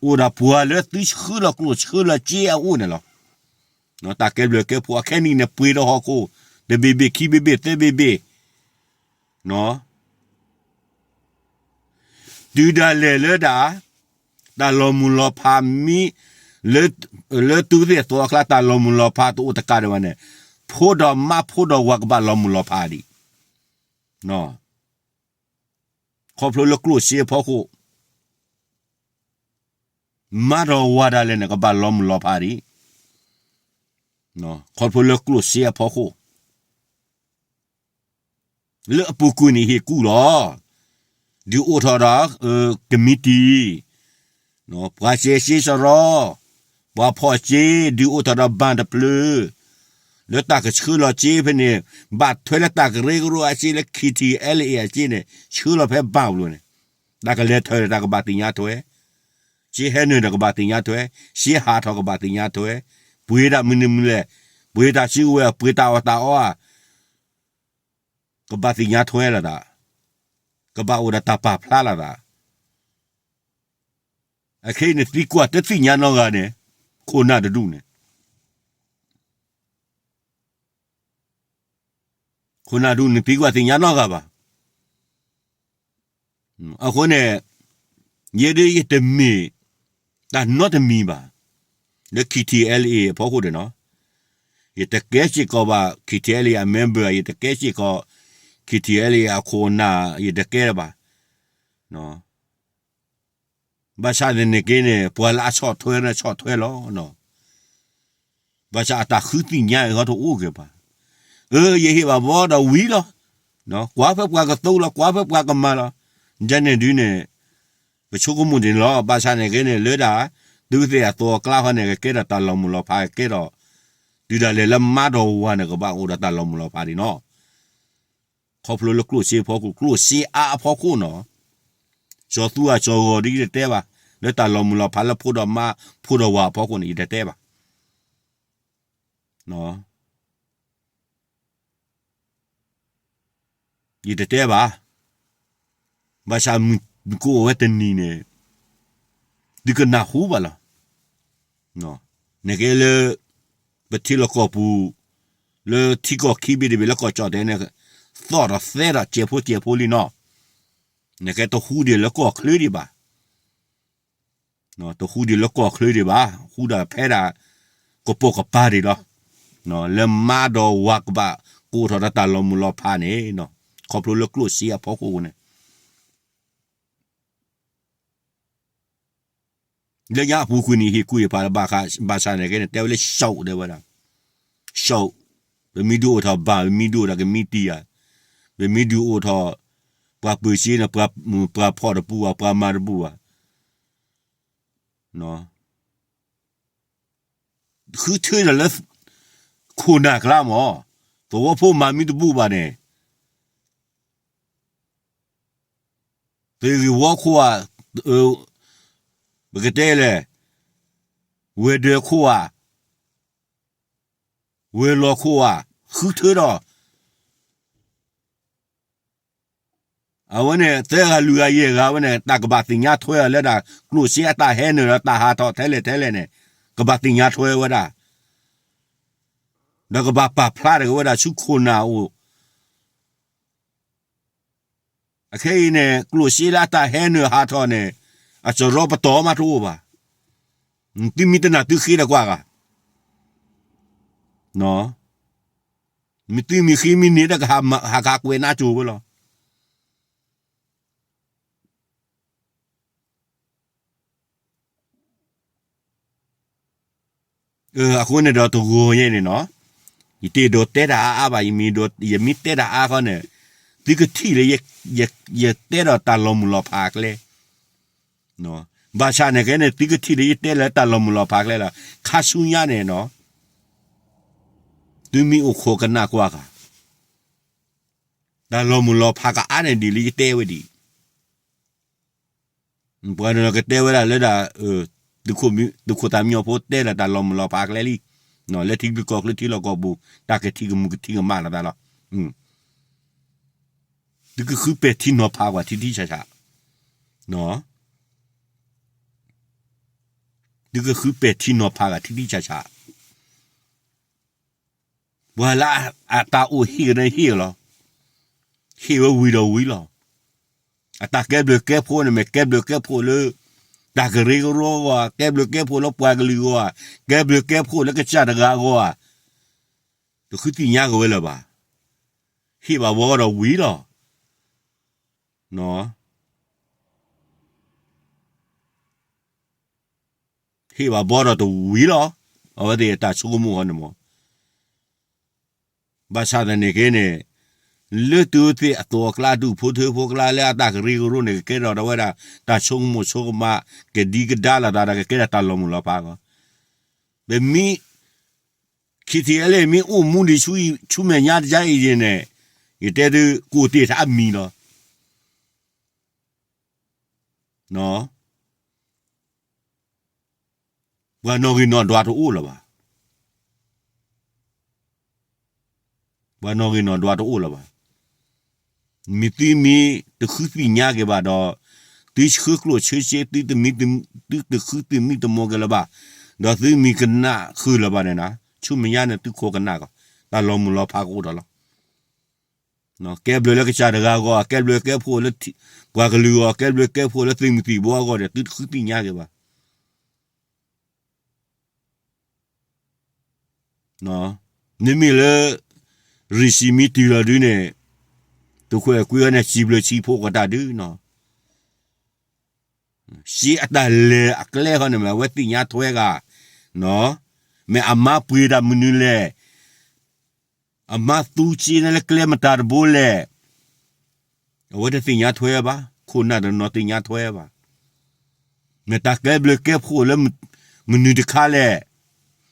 အိၣ်ဒၣ်ပှၤလၢသုဆှၢလီၤကျိၣ်ဆှၢလီၤစ့အအိၣ်န့ၣ်လီၤ. တၢ်ကဲဘျုးကဲဖှိၣ်အခဲနံၣ်န့ၣ် ပှ့ၤဒီးဟီၣ်ခိၣ် တဘ့ၣ်ဘ့ၣ်ခံဘ့ၣ်ဘ့ၣ်သၢဘ့ၣ်ဘ့ၣ် တုၤဒၣ်လဲာ်လၢဒၣ် တၢ်လီၤမုၢ်လီၤဖးမံ လၢ လၢသုးသ့ၣ်အသိးအကျါ တၢ်လီၤမုၢ်လီၤဖးတအိၣ်တကးဒံးဘၣ်န့ၣ် ဖိဒီးမါဖိဒီးဝၤကဘၣ်လီၤမုၢ်လီၤဖးဒံး ခီဖျိလၢကျိၣ်စ့အဖီခိၣ် မါဒီးဝၤဒၣ်လဲာ်န့ၣ် ကဘၣ်လီၤမုၢ်လီၤဖးဒံး ခီဖျိလၢကျိၣ်စ့အဖီခိၣ် လၢအပူၤကွံာ်န့ၣ်ဟ့ၣ်ကူၣ်လီၤ. ဒုးအိၣ်ထီၣ်ဒီး ကမံးတံာ် ပှၤစဲးစ့စရီ ပှၤဖီၣ်စ့ ဒုးအိၣ်ထီၣ်ဒီးဘၣ်တဖျၢၣ် လၢတၢ်ကဆှၢလီၤစ့ဖဲန့ၣ် ဘၣ်ထွဲလၢတၢ်ကရၢကရိအစ့လၢ ခံထံၣ်အဲလ်အ့အစ့န့ၣ် ဆှၢလီၤဖဲဘၣ်ပူၤန့ၣ် တၢ်ကလဲၤထၢၣ်ဒီးတၢ်ကဘၣ်သ့ၣ်ညါထွဲ စ့ဟဲနုာ်ဒီးကဘၣ်သ့ၣ်ညါထွဲ စ့ဟးထီၣ်ကဘၣ်သ့ၣ်ညါထွဲ ပှ့ၤတၢ်မနုၤမနုၤလဲၣ် ပှ့ၤတၢ်စုကဝဲၤ ပှ့ၤတၢ်အီၣ်တၢ်အီဧါ ကဘၣ်သ့ၣ်ညါထွဲလိာ်သး ကဘၣ်အိၣ်ဒီးတၢ်ပာ်ဖျါလိာ်သး အခဲအံၤန့ၣ် သံကွၢ်တသ့ၣ်ညါနီတဂၤန့ၣ် ခိၣ်နၢ်တဒူၣ်န့ၣ် ခိၣ်နၢ်ဒူၣ်န့ၣ် သံကွၢ်သ့ၣ်ညါနီတဂၤဘၣ်. အဃိန့ၣ် ယဲဒၣ်ယတမ့ၢ် တၢ်နီတမံၤဘၣ် လၢ ခံထံၣ်အဲလ်အ့ အဖီခိၣ်န့ၣ်နီၤ ယတကဲစ့ၢ်ကီးဘၣ် ခံထံၣ်အဲလ်အ့ အ member ယတကဲစ့ၢ်ကီး ခံထံၣ်အဲလ်အ့ အခိၣ်နၢ် ယတကဲလၢၤဘၣ်. ဘၣ်ဆၣ်သနာ်က့န့ၣ် ပှၤလၢအဆီၣ်ထွဲန့ၣ်ဆီၣ်ထွဲလီၤ. ဘၣ်ဆၣ်အတၢ်ဃုသ့ၣ်ညါအံၤဟီတအိၣ်က့ၤဘၣ်. အၢ ယဟ့ၣ်ဘၣ်ဘီဒီးဝံၤလီၤ. ကွၢ်ဖဲပှၤကသိလီၤ ကွၢ်ဖဲပှၤကမၤလီၤ. ယဲန့ၣ်ဒုးန့ၣ် ပဆိကမိၣ်ဒ်န့ၣ်လီၤ. ဘၣ်ဆၣ်သနာ်က့န့ၣ် လၢဒၣ် သုးသ့ၣ်အသိးအကျါဃီန့ၣ် ကကဲထီၣ်တၢ်လီၤမုၢ်လီၤဖးကဲထီၣ် တုၤဒၣ်လဲာ်လၢမါဒီးဝၤန့ၣ် ကဘၣ်အိၣ်ဒီးတၢ်လီၤမုၢ်လီၤဖးဒံးနီၤ. ခီဖျိလၢကျိၣ်စ့အဖီခိၣ် ကျိၣ်စ့အါအဖီခိၣ်နီၤ. စီၤသူအစီၤဂီၤဒ်ယတတဲဘၣ် လၢတၢ်လီၤမုၢ်လီၤဖးလၢဖိဒီးမါ ဖိဒီးဝၤအဖီခိၣ်န့ၣ် ယတတဲဘၣ်. ယတတဲဘၣ်. ဘၣ်ဆၣ်မုၢ်ကအိၣ်ဝဲတနံၤန့ၣ် သုကနၢ်ဟူဘၣ်လီၤ. နကဲလၢ ပထံလီၢ်ကီၢ်ပူၤ လၢထံကီၢ်ခံဘ့ၣ်တဘ့ၣ်လၢကီၢ်ကၠီၣ်တဲာ်န့ၣ် သီၣ်ဒီးသဲဒီးစဲးဖိစဲးဖိလံနီၤ. နကဲတဟူဒံးလၢကီၢ်ချၢဒံးဘၣ်. တဟူဒံးလၢကီၢ်ချၢဒံးဘၣ် ဟူဒၣ်ဖဲဒၣ် ကပိာ်ကပၤဒံးလီၤ. လၢမါဒီးဝၤကဘၣ်ကအိၣ်ထီၣ်ဒီးတၢ်လီၤမုၢ်လီၤဖးန့ၣ် ခီဖျိလၢကျိၣ်စ့အဖီခိၣ်န့ၣ် လၢညါအပူၤကွံာ်န့ၣ် ဟ့ၣ်ကူၣ်ဟ့ၣ်ဖးလၢဘၣ်ဆၣ်န့ၣ်က့န့ၣ် တဲဝဲလၢ ရှောက် တဲဝဲဒၣ် ရှောက် ပမ့ၢ်ဒုးအိၣ်ထီၣ်ဘၣ် ပမ့ၢ်ဒုးအိၣ်ထီၣ်ကမံးတံာ်ဧါ ပမ့ၢ်ဒုးအိၣ်ထီၣ် ပှၤပၢၤစ့န့ၣ် ပှၤဖီၣ်တပူၤဘၣ် ပှၤမၤတပူၤဘၣ် ဃုထၢဒီးလၢ ခိၣ်နၢ်ကျါမး သဝီဖိမၤမ့ၢ်တဘူၣ်ဘၣ်န့ၣ် သုးဂ့ၢ်ဝီခိၣ်ဧါ ပကတဲလဲၣ် ဝဲၤဒၢးခိၣ်ဧါ ဝဲၤလီၢ်ခိၣ်ဧါ ဃုထၢဒီး အဝဲန့ၣ် သၢဂၤလွံၢ်ဂၤယဲၢ်ဂၤဝဲန့ၣ် တၢ်ကဘၣ်သ့ၣ်ညါထွဲအီၤလၢဒၣ် ကျိၣ်စ့အတၢ်ဟဲနုာ်ဒီးတၢ်ဟးထီၣ်ထဲလဲၣ်ထဲလဲၣ်န့ၣ် ကဘၣ်သ့ၣ်ညါထွဲဝဲဒၣ် ဒီးကဘၣ်ပာ်ဖျါတၢ်က့ၤဝဲဒၣ်ဆူခိၣ်နၢ်အအိၣ် အခဲအံၤန့ၣ် ကျိၣ်စ့လၢအတၢ်ဟဲနုာ်ဟးထီၣ်န့ၣ် အစရီပတီၢ်မးတအိၣ်ဘၣ်. သုမ့ၢ်တနာ်သုဃ့ဒီးကွၢ်ဂၤ မ့ၢ်သုမ့ၢ်ဃ့မ့ၢ်န့ၣ်ဒီး ဟးကဟးကွဲးနါစိၤဝဲလီၤ. အဃိန့ၣ်ဒီးတဂီၤညါန့ၣ်နီၤ, ယတအဲၣ်ဒိးတဲတၢ်အါအါဘၣ်, ယမ့ၢ်တဲတၢ်အါဃီန့ၣ်, သုကထံၣ်လၢ ယတဲဒီးတၢ်လီၤမုၢ်လီၤဖးကျဲ, ဘၣ်ဆၣ်န့ၣ်ကဲန့ၣ် သုကထံၣ်လၢယတဲလၢတၢ်လီၤမုၢ်လီၤဖးကျဲလီၤ. ခါဆူညါန့ၣ်နီၤ, သုမ့ၢ်အိၣ်ခိးကနၣ်ကွၢ်ဂၤ, တၢ်လီၤမုၢ်လီၤဖးကအါန့ၣ်ဒ်လၢယတဲဝဲဒ်အံၤ ပှၤန့ၣ်ကတဲဝဲဒၣ်လၢဒၣ်, သုးခိၣ်သးမံညီၤဖိတဲလၢတၢ်လီၤမုၢ်လီၤဖးကျဲလံ, လၢထံချၢကီၢ်ချၢထံလီၢ်ကီၢ်ပူၤ တၢ်ကထံၣ်ကမူၣ်ကထံၣ်ကမၣ်လီၤသးလီၤ. သုကဃုပဲာ်ထံနီၤဖးကွၢ်ထံထံဆးဆး, သုကဃုပဲာ်ထံနီၤဖးကွၢ်ထံထံဆးဆး ပှၤလၢအတၢ်အိၣ်ဟ့ၣ်ကဒီးဟ့ၣ်လီၤ, ဟ့ၣ်ဝဲဝံၤဒီးဝံၤလီၤ. အတၢ်ကဲဘျုးကဲဖှိၣ်န့ၣ်မ့ၢ်ကဲဘျုးကဲဖှိၣ်လၢ တၢ်ကရၢကရိအဂီၢ်ဧါ, ကဲဘျုးကဲဖှိၣ်လၢပှၤကလုာ်အဂီၢ်ဧါ, ကဲဘျုးကဲဖှိၣ်လၢကစၢ်တဂၤအဂီၢ်ဧါ, တဃုသ့ၣ်ညါက့ၤဝဲလၢၤဘၣ်. ဟ့ၣ်ဘၣ်ဘီဒီးဝံၤလီၤ. ဟ့ၣ်ဘၣ်ဘီဒီးတဝံၤလီၤ. အဝဲသ့ၣ်အတၢ်ဆိကမိၣ်ဃီန့ၣ်မ့ၢ် ဘၣ်ဆၣ်သနာ်က့န့ၣ် လၢသုဝဲသ့ၣ်အသိးအကျါ ဒူၣ်ဖိထၢဖိကျါလၢအတၢ်ကရၢကရိန့ၣ် ကကဲထီၣ်ဒီးဝဲဒၣ် တၢ်ဆိကမိၣ်ဆိကမး ကဒံကဒါလိာ်သးဒီး ကကဲထီၣ်တၢ်လီၤမုၢ်လီၤဖးအဂီၢ်, ပမ့ၢ် ခံထံၣ်အဲလ့ၣ် မ့ၢ်အိၣ်မူဒံးဆူမဲာ်ညါတခါအံၤန့ၣ် ယတဲသု ကအိၣ်တ့ၢ်ထဲအမံၤလီၤ. ပှၤနီၣ်ဂံၢ်နီၣ်ဒွးတအိၣ်လၢၤဘၣ်. ပှၤနီၣ်ဂံၢ်နီၣ်ဒွးတအိၣ်လၢၤဘၣ်. မ့ၢ်သုမ့ၢ်တဃုသ့ၣ်ညါက့ၤဘၣ်ဒီး သုဆှၢကျိၣ်ဆှၢစ့ သုတဃုသ့ၣ်မံသမိးက့ၤလၢၤဘၣ်, ဒီးသုမ့ၢ်ကနၣ်ဃုာ်လၢၤဘၣ်န့ၣ် ဆူမဲာ်ညါန့ၣ် သုခိးကနၣ်ကီး တၢ်လီၤမုၢ်လီၤဖးကအိၣ်ထီၣ်လီၤ. ကဲဘျုးလၢကစၢ်တဂၤအဂီၢ်, ကဲဘျုးကဲဖှိၣ်လၢပှၤကလုာ်အဂီၢ်, ကဲဘျုးကဲဖှိၣ်လၢသုးမုၢ်သံၣ်ဘိအဂီၢ်ဒီး သုတဃုသ့ၣ်ညါက့ၤဘၣ်. မ့မ့ၢ်လၢ ရံၣ်စံၣ်မ့ၢ်တုၤလီၤဒုန့ၣ် သုးခိၣ်အဲၤကွံအံၤန့ၣ် စံးဘျုးစံးဖှိၣ်ကတၢၢ်ဒုနီၤ. စ့အတၢ်လဲၤအကျဲဃီန့ၣ် မ့ၢ်အဝဲသ့ၣ်ညါထွဲဂၤ, မ့ၢ်အမါပှ့ၤတၢ်မနုၤလဲၣ်, အမါသူစ့န့ၣ်လၢကျဲမတၤတဘိလဲၣ်, အဝဲတသ့ၣ်ညါထွဲဘၣ်, ခိၣ်နၢ်တနီၤသ့ၣ်ညါထွဲဘၣ်. မ့ၢ်တၢ်ကဲဘျုးကဲဖှိၣ်လၢမနုၤတခါလဲၣ်,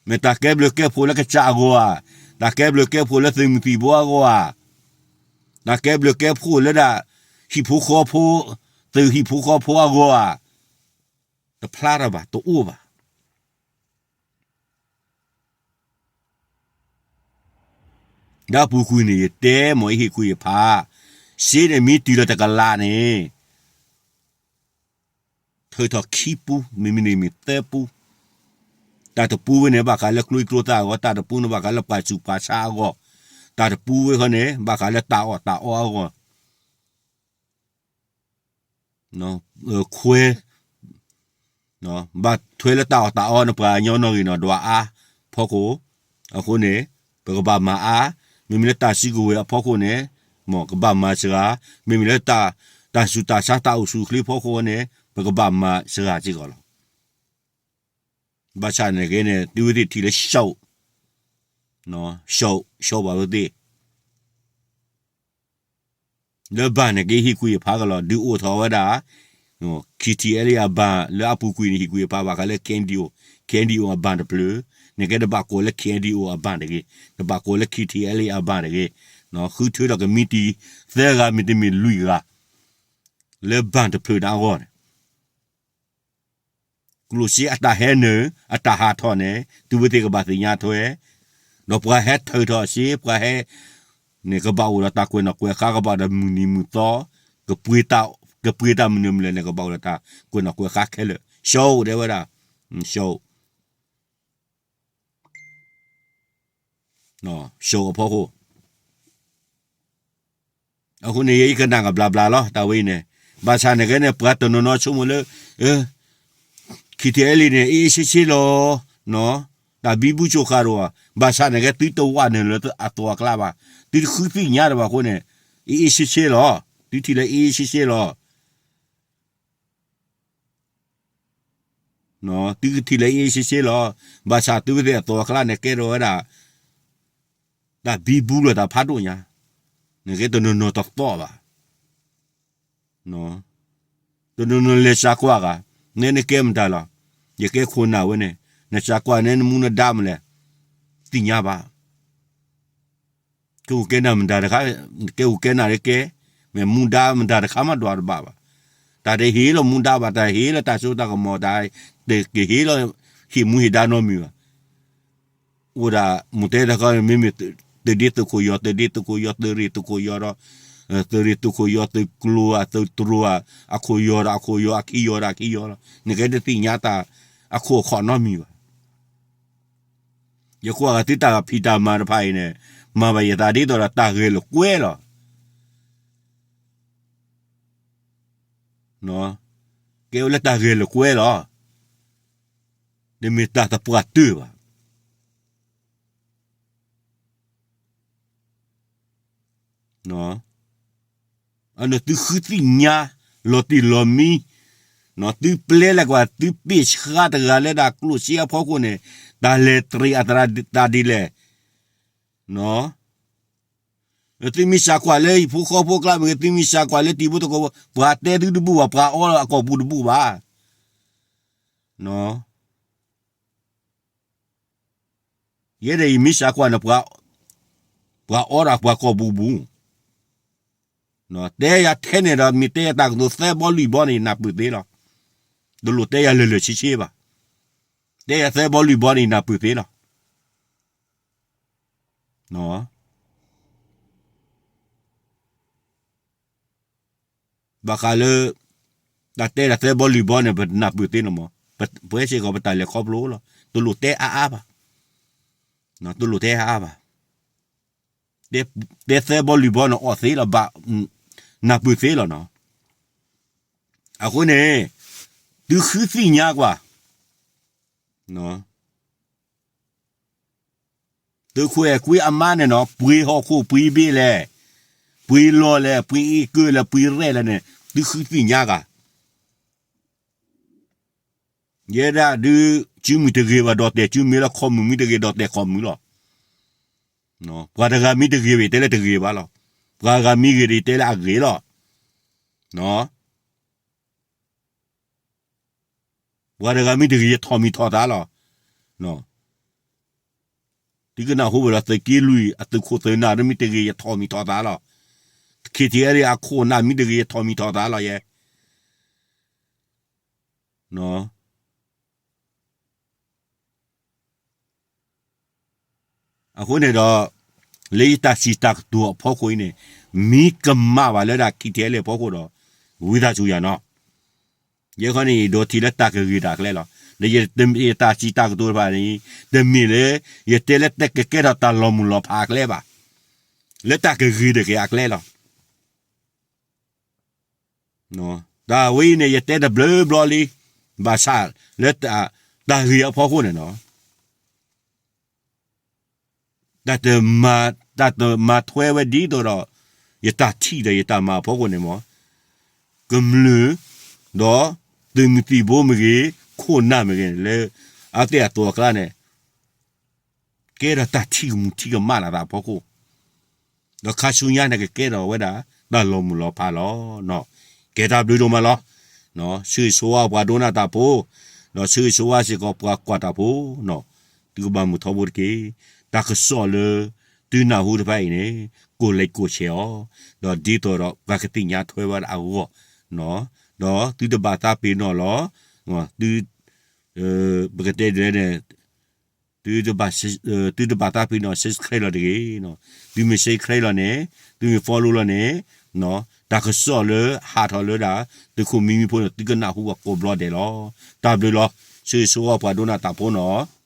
မ့ၢ်တၢ်ကဲဘျုးကဲဖှိၣ်လၢကစၢ်အဂီၢ်ဧါ, တၢ်ကဲဘျုးကဲဖှိၣ်လၢသုးမုၢ်သံၣ်ဘိအဂီၢ်ဧါ, တၢ်ကဲဘျုးကဲဖှိၣ်လၢဒၣ် ဟံၣ်ဖိဃီဖိ, သုးဟံၣ်ဖိဃီဖိအဂီၢ်ဧါ, တဖျါထီၣ်ဘၣ်, တအိၣ်ဘၣ်. ဒီးအပူၤကွံာ်န့ၣ် ယတဲမ့ၢ်ယဟ့ၣ်ကူၣ်ယဖး, စ့န့ၣ်မ့ၢ်တုၤလီၤတကလးန့ၣ် ထုးထီၣ်ခံပူ, မ့မ့ၢ်န့ၣ်မ့ၢ်သၢပူ, တၢ်တပူဝဲန့ၣ် ဘၣ်ဃးလၢကျိချံကျိသၣ်အဂီၢ်, တၢ်တပူန့ၣ် ဘၣ်ဃးလၢပှၤဆူးပှၤဆါအဂီၢ်, တၢ်တပူဝဲဃီန့ၣ် ဘၣ်ဃးလၢတၢ်အီၣ်တၢ်အီအဂီၢ်, ခွဲ ဘၣ်ထွဲလၢတၢ်အီၣ်တၢ်အီန့ၣ်ပှၤကညီနီၣ်ဂံၢ်နီၣ်ဒွးအါဖီခိၣ်, အဃိန့ၣ် ပကဘၣ်မၤအါ, မ့မ့ၢ်လၢတၢ်စုကဝဲၤအဖီခိၣ်န့ၣ် မ်ကဘၣ်မၤစှၤ, မ့မ့ၢ်လၢ တၢ်ဆူးတၢ်ဆါတၢ်အိၣ်ဆူၣ်အိၣ်ချ့ဖီခိၣ်န့ၣ် ပကဘၣ်မၤစှၤစ့ၢ်ကီးလီၤ. ဘၣ်ဆၣ်န့ၣ်က့န့ၣ် သုဝဲသ့ၣ်ထံၣ်လၢ ရှုံး, ရှုံး, ရှုံးဘၣ်ဝဲသ့ၣ် လၢဘၣ်န့ၣ်က့ဟ့ၣ်ကူၣ်ဟ့ၣ်ဖးကလီၤ, ဒုးအိၣ်ထီၣ်ဝဲဒၣ် KTLA အဘၣ်, လၢအပူၤကွံာ်န့ၣ် ဟ့ၣ်ကူၣ်ဟ့ၣ်ဖးဘၣ်ဃးလၢ KNDO, KNDO အဘၣ်တဖျၢၣ်, နကဲတဘၣ်ကိးလၢ KNDO အဘၣ်တဂ့ၤ, တဘၣ်ကိးလၢ KTLA အဘၣ်တဂ့ၤ, ဃုထၢထီၣ်ကမံးတံာ် သၢဂၤမ့တမ့ၢ်လွံၢ်ဂၤ လၢဘၣ်တဖျၢၣ်န့ၣ်အဂီၢ်န့ၣ် ကျိၣ်စ့အတၢ်ဟဲနုာ် အတၢ်ဟးထီၣ်န့ၣ် သုဝဲသ့ၣ်ကဘၣ်သ့ၣ်ညါထွဲ, ဒီးပှၤဟဲထုးထီၣ်စ့ ပှၤဟဲ န့ၣ်ကဘၣ်အိၣ်ဒီးတၢ်ကွဲးနီၣ်ကွဲးဃါ ကဘၣ်အိၣ်ဒီးမုၢ်နံၤမုၢ်သီ, ကပှ့ၤတၢ်မနုၤမနုၤန့ၣ် ကဘၣ်အိၣ်ဒီးတၢ်ကွဲးနီၣ်ကွဲးဃါခဲလၢာ်, ရှုံးတဲဝဲဒၣ်, ရှုံး ရှုံးအဖီခိၣ် အဃိန့ၣ် ယကနၣ်ကဘျးဘျးလီၤ တၢ်ဝဲအံၤန့ၣ်, ဘၣ်ဆၣ်န့ၣ်ကဲန့ၣ် ပှၤတနီၤနီၤဆိကမိၣ်လၢ KTLA န့ၣ် အ့ၣ်အ့ၣ်ဆ့ဆ့လီၤ, တၢ်ဘံဘူစိာ်ဃာ်တအိၣ်, ဘၣ်ဆၣ်န့ၣ်ကဲ သုတဝးနုာ်လၢအသီအကျါဘၣ်, သုတဃုသ့ၣ်ညါတဘၣ်အဃိန့ၣ် အ့ၣ်အ့ၣ်ဆ့ဆ့လီၤ, သုထံၣ်လၢအ့ၣ်အ့ၣ်ဆ့ဆ့လီၤ. သုကထံၣ်လၢအ့ၣ်အ့ၣ်ဆ့ဆ့လီၤ. ဘၣ်ဆၣ်သုဝဲသ့ၣ်အသိးအကျါန့ၣ် ကဲထီၣ်ဝဲဒၣ် တၢ်ဘံဘူလီၤတၢ်ဖးဒိၣ်ညါ, နကဲတနီၤနီၤတသီၣ်ဘၣ်. တနီၤနီၤလဲၤစၢ်ကွၢ်ဂၤ, နဲနကဲမတၤလီၤ, ယကဲခိၣ်နၢ်ဝဲန့ၣ်, နစၢ်ကွၢ်နဲနမူနဒါမလဲၣ်, သ့ၣ်ညါဘၣ်. ကဲအိၣ်ကဲနၢ်မတၤတခါ, ကဲအိၣ်ကဲနၢ်လၢကဲ, မ့ၢ်မူဒါမတၤတခါမးဒွးတဘၣ်ဘၣ်. တၢ်တဟ့ၣ်လီၤမူဒါဘၣ်, တၢ်ဟ့ၣ်လီၤတၢ်စိတၢ်ကမီၤ, တၢ်တကဟ့ၣ်လီၤဟ့ၣ်မူဟ့ၣ်ဒါနီတမံၤဘၣ်. အိၣ်ဒၣ်မိၢ်တဲတခီ မ့မ့ၢ်သုးဒ့သုးခိၣ်ယီၤ, သုးဒ့သုးခိၣ်ယီၤ, သုးရ့ၣ်သုးခိၣ်ယီၤဒီး သုးရ့ၣ်သုးခိၣ်ယီၤ, သုးကျိၤဧါ, သုးတြိၤဧါ, အခိၣ်ယီၤဒီးအခိၣ်ယီၤ, အခံယီၤဒီးအခံယီၤလီၤ. နကဲတသ့ၣ်ညါတၢ်အခိၣ်အခီၣ်နီတမံၤဘၣ်. ယကွၢ်ဂၤသုတၢ်ဖံးတၢ်မၤတဖၣ်အံၤန့ၣ်, မၤဘၣ်ယသးဒ်သိးဒီးတၢ်ဂဲၤလိာ်ကွဲလီၤ. ကဲဝဲလၢတၢ်ဂဲၤလိာ်ကွဲလီၤ. တမ့ၢ်တၢ်သပှၢ်တၢၢ်ဘၣ်. အန့ၣ်သုဃုသ့ၣ်ညါလီၤတံၢ်လီၤမံ, သုပျဲလၢကွၢ် သုပ့ၢ်ဆှါတဂၤလၢဒၣ်ကျိၣ်စ့အဖီခိၣ်န့ၣ်, တၢ်လဲၤတရံးအသရၣ်တၢ်ဒ်လဲၣ်. သုမ့ၢ်စၢ်ကွၢ်လၢဟံၣ်ဖိဃီဖိအကျါမ့ၢ်ဂ့ၤ, သုမ့ၢ်စၢ်ကွၢ်လၢတံၤဖိသကိးဖိ, ပှၤတဲသုတဘူၣ်ဘၣ်, ပှၤအီလၢအကိာ်ပူၤတဘူၣ်ဘၣ်. ယဲဒၣ်ယမ့ၢ်စၢ်ကွၢ်န့ၣ် ပှၤအီဒၣ်ပှၤကိာ်ပူၤပူၤ, တဲယၤထဲန့ၣ်ဒီး မ့ၢ်တဲယၤတၢ်ကတိၤသၢဘီလွံၢ်ဘီန့ၣ် ယနၢ်ပၢၢ်သ့လီၤ. တလိၣ်တဲယၤလၢာ်လၢာ်ဆ့ဆ့ဘၣ်. တဲယၤသၢဘီလွံၢ်ဘီန့ၣ် ယနၢ်ပၢၢ်သ့လီၤ. ဘၣ်ဃးလၢ တၢ်တဲဒၣ်သၢဘီလွံၢ်ဘီန့ၣ် ပနၢ်ပၢၢ်သ့လီၤမး, ပဝဲစ့ၢ်ကီးပတၢ်လဲၤခီဖျိလီၤ. တလိၣ်တဲအါအါဘၣ်. တလိၣ်တဲအါအါဘၣ်. တဲသၢဘီလွံၢ်ဘီန့ၣ် အီၣ်သ့လီၤဘၣ်, နၢ်ပၢၢ်သ့လီၤနီၤ. အဃိန့ၣ် သုဃုသ့ၣ်ညါကွၢ် သုးခိၣ်အဲၣ်ကွံအမါန့ၣ်နီၤ, ပှ့ၤဟီၣ်ခိၣ်ပှ့ၤဘ့ၣ်လဲၣ်, ပှ့ၤလီၢ်လဲၣ်, ပှ့ၤအ့ၣ်ကၢၢ်လဲၣ်, ပှ့ၤရဲၣ်လဲၣ်န့ၣ် သုဃုသ့ၣ်ညါဂၤ. ယဲဒၣ်ဒုး စုမုၢ်တဂ့ၤဘၣ်ဒီးတဲာ်စုမုၢ်လီၤ, ခီၣ်မုၢ်မ့ၢ်တဂ့ၤဒီးတဲာ်ခီၣ်မုၢ်လီၤ. ပှၤတဂၤမ့ၢ်တဂ့ၤဘၣ် ယတဲလၢတဂ့ၤဘၣ်လီၤ. ပှၤဂၤမ့ၢ်ဂ့ၤဒီးယတဲလၢအဂ့ၤလီၤ. ပှၤတဂၤမ့ၢ်တဂ့ၤ ယထီၣ်မံၤထီၣ်သးလီၤ. သုကနၢ်ဟူဘၣ်ဒီး သုးက့လွံၢ်အသုးခိၣ်သုးနၢ်မ့ၢ်တဂ့ၤ ယထီၣ်မံၤထီၣ်သးလီၤ. ခံထံၣ်အဲရ့ၣ်အခိၣ်နၢ်မ့ၢ်တဂ့ၤ ယထီၣ်မံၤထီၣ်သးလီၤယဲ. အဃိန့ၣ်ဒီး လၢယတၢ်စံးတၢ်ကတိၤအဖီခိၣ်အံၤန့ၣ် မ့ၢ်ကမၣ်ဘၣ်လၢဒၣ် ခံထံၣ်အဲရ့ၣ် အဖီခိၣ်ဒီး ဝံသးစူၤယၤနီၤ. ယဲခီန့ၣ် ယဒိးထံၣ်လၢတၢ်ကဂ့ၤတၢ်အကျဲလီၤ. ဒီးယတၢ်စံးတၢ်ကတိၤတဖၣ်န့ၣ် တမ့ၢ်လၢ ယတဲလၢတၢ်ကကဲထီၣ်တၢ်လီၤမုၢ်လီၤဖးအကျဲဘၣ်. လၢတၢ်ကဂ့ၤတဂ့ၤအကျဲလီၤ. တၢ်ဝဲအံၤန့ၣ် ယတဲတဘျီဘျီလံ, ဘၣ်ဆၣ်လၢတၢ်ဂ့ၤအဖီခိၣ်န့ၣ်နီၤ, တၢ်တမၤ, တၢ်တမၤထွဲဝဲဒ်သိးဒီး ယတၢ်ထံၣ်ဒီးယတၢ်မၤအဖီခိၣ်န့ၣ်မ့ၢ် ကမျၢၢ် ဒီးသုးမုၢ်သံၣ်ဘိမ့ၢ်ဂ့ၤ, ခိၣ်နၢ်မ့ၢ်ဂ့ၤ လၢအသ့ၣ်အသိးအကျါန့ၣ် ကဲထီၣ်တၢ်ထံၣ်ကမူၣ်ထံၣ်ကမၣ်လၢသးအဖီခိၣ်, ဒီးခါဆူညါန့ၣ် ကကဲထီၣ်ဝဲဒၣ် တၢ်လီၤမုၢ်လီၤဖးလီၤ. ကဲတၢ်ဘျုးဒိၣ်မးလီၤ. ဆၢဂ့ၤဆၢဝါပှၤဒိကနၣ်တၢ်ဖိ, ဒီးဆၢဂ့ၤဆၢဝါစ့ၢ်ကီးပှၤကွၢ်တၢ်ဖိနီၤ, သုကဘၣ်မုာ်ထီဘိတက့ၢ်. တၢ်ကစီၣ်လၢသုနၢ်ဟူတဖၣ်အံၤန့ၣ် ကိးလဲကိးဆဲးအီၤ, ဒီးဒ်သိးဒီးပှၤကသ့ၣ်ညါထွဲဝဲဒၣ်အဂီၢ်, ဒီးသုတဘၣ်သးပ့ၤနီၣ်လီၤ. သု ပကတဲဒ်လဲၣ်န့ၣ် သုတဘၣ်သးပ့ၤနီၣ် subscribe လီၤတဂ့ၤ. သုမ့ၢ် subscribe လီၤန့ၣ်, သုမ့ၢ် follow လီၤန့ၣ်, တၢ်ကစီၣ်လၢဟးထီၣ်လၢဒၣ် သုးခိၣ်မံမံဖိန့ၣ် သုကနၢ်ဟူဘၣ်ကိးဘျီဒဲးလီၤ. တၢ်ဘျုးလီၤ. ဆၢဂ့ၤဆၢဝါပှၤဒိကနၣ်တၢ်ဖိနီၤ.